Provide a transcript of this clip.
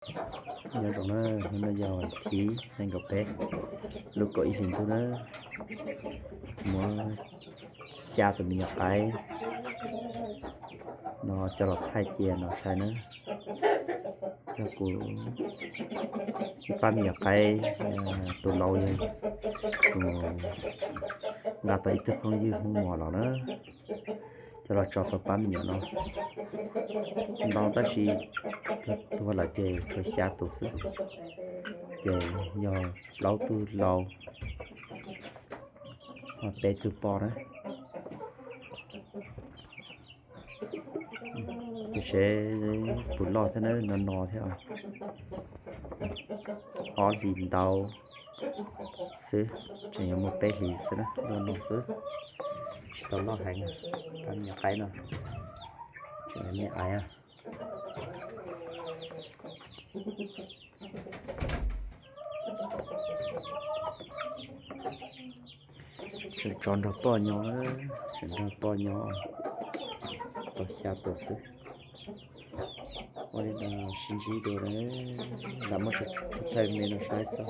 Nyob zoo na, hnub no yog thib nees nkaum peb lub kaum ib hlis ntuj na, muab xya tus me nyuam qaib no coj los thaij cia no saib na. Yog kuv ib pab me nyuam qaib, tus laus yog kuv nqa tau ib tug phooj ywg Hmoob Mos los na, coj los tso tau pab me nyuam no ntau tab sis tuag lawm ces tshuav xya tus xwb, ces yog plaub tug laus, peb tug poj na. Ces seb puas loj thiab na, no no thiab. Ob hlis ntau xwb, tseem yuav muaj peb hlis xwb na, no no xwb, tsis tau loj heev. Pab me nyuam qaib no tseem me aiv. Tseem tsov nrog poj nyob, tseem nrog poj nyob tau xya tus xwb. Ua li no sib ntsib dua, lam muab thaij me no saib xwb.